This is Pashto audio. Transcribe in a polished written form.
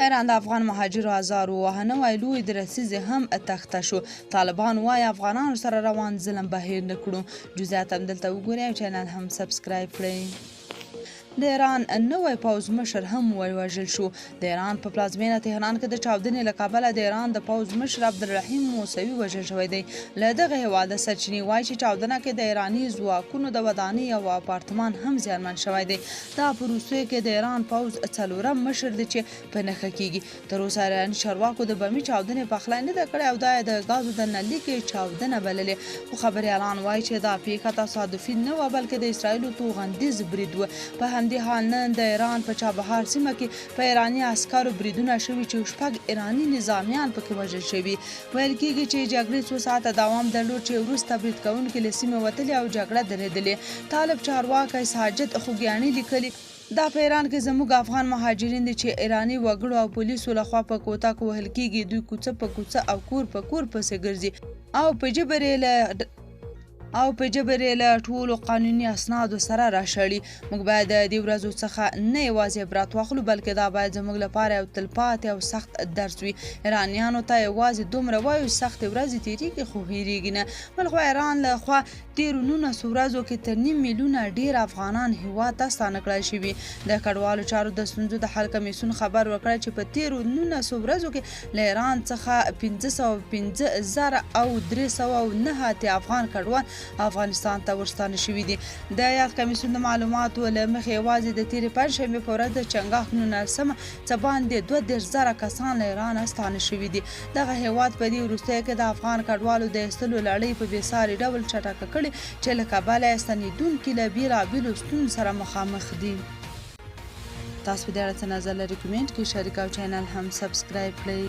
ایران د افغان مهاجرو ازار وواهه، نوی لوی درسیزې هم تخته شو. طالبان وایي افغانانو سره روان ظلم به هیر نه کړو. جزئیات هم دلته وګورئ او چینل هم سبسکرایب کړئ. د ایران نوی پوځ مشر هم ووژل شو. د ایران په پلازمېنه تهران کې د چاودنې له کبله د ایران د پوځ مشر عبدالرحیم موسوي وژل شوی دی. له دغه هېواده سرچینې وایي چې چاودنه کې د ایراني ځواکونو د ودانۍ او اپارتمان هم زیانمن شوی دی. دا په وروستیو کې د ایران پوځ څلورم مشر دی چې په نښه کېږي. تر اوسه ایراني چارواکو د بمي چاودنې پخلی نه ده کړی او دا یې د ګازو د نللیکې چاودنه بللې، خو خبریالان وایي چې دا پیښه تصادفي نه وه، بلکې د اسراییلو توغندیز برید و. په همدې حال نن د ایران په چابهار سیمه کې په ایراني عسکرو بریدونه شوي چې شپږ ایراني نظامیان پکې وژل شوي. ویل کېږي چې جګړې څو ساعته دوام درلود چې وروسته برید کوونکي له سیمې وتلي او جګړه درېدلې. طالب چارواکی ساجد خوږیاڼي لیکلي، دا په ایران کې زموږ افغان مهاجرین دي چې ایراني وګړو او پولیسو لخوا په کوتک وهل کیږي. دوی کوڅه په کوڅه او کور په کور پسې ګرځي او په جبر یې له او په جبر یې له ټولو قانوني اسنادو سره راشړي. موږ باید د دې ورځو څخه نه یوازې عبرت واخلو، بلکې دا باید زموږ لپاره یو تلپاتې او سخت درس وي. ایرانیانو ته یوازې دومره وایو، سختې ورځې تیریږي خو هیریږي نه. بلخوا ایران له خوا تېرو 19 ورځو کې تر نیم میلیونه ډېر افغانان هېواد ته ستانه کړای شوي. د کډوالو چارو د ستونزو د حل کمېسیون خبر ورکړی چې په تېرو 19 ورځو کې له ایران څخه 505,389 افغان کډوال افغانستان ته ورستانه شوي دي. د یاد کمېسیون د معلوماتو له مخې یوازې د تېرې پنجشنبې په ورځ د چنګاښ 19مه څه باندې 32,000 کسان له ایرانه ستانه شوي دي. دغه هېواد په دې وروستیو کې د افغان کډوالو د ایستلو لړۍ په بې ساري ډول چټکه کړې چې له کبله یې ستنېدونکي له بېلابېلو ستونزو سره مخامخ دي. تاسو په دې اړه څه نظر لرئ کمنټ کې شریک او چینل هم سبسکرایب کړئ.